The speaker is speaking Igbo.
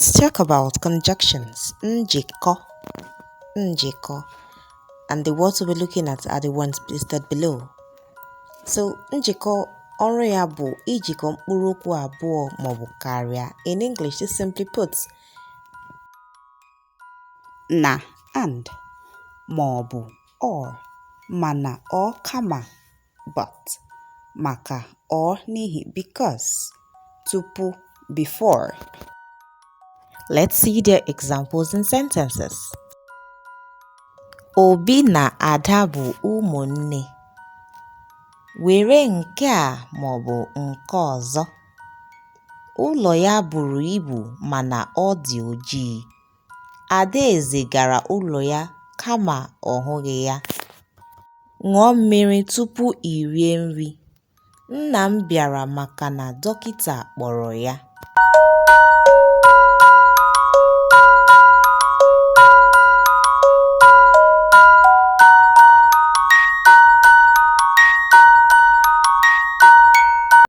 Let's talk about conjunctions, njikọ, njikọ. And the words we'll be looking at are the ones listed below. So, njikọ ọrụ ya bụ ijikọ mkpụrụ okwu abụọ maọbụ karịa. In English, this simply puts na and maọbụ or mana or kama but maka or n'ihi because tupu before. Let's see their examples in sentences. Obi na Ada bụ ụmụnne. Were nke a maọbụ nke ọzọ. Ụlọ ya buru ibu mana ọ dị ojii. Adaeze gara ụlọ ya kama ọ hụghị ya. Ṅụọ mmiri tupu i rie nri. Nna m bịara maka na dọkịta kpọrọ ya.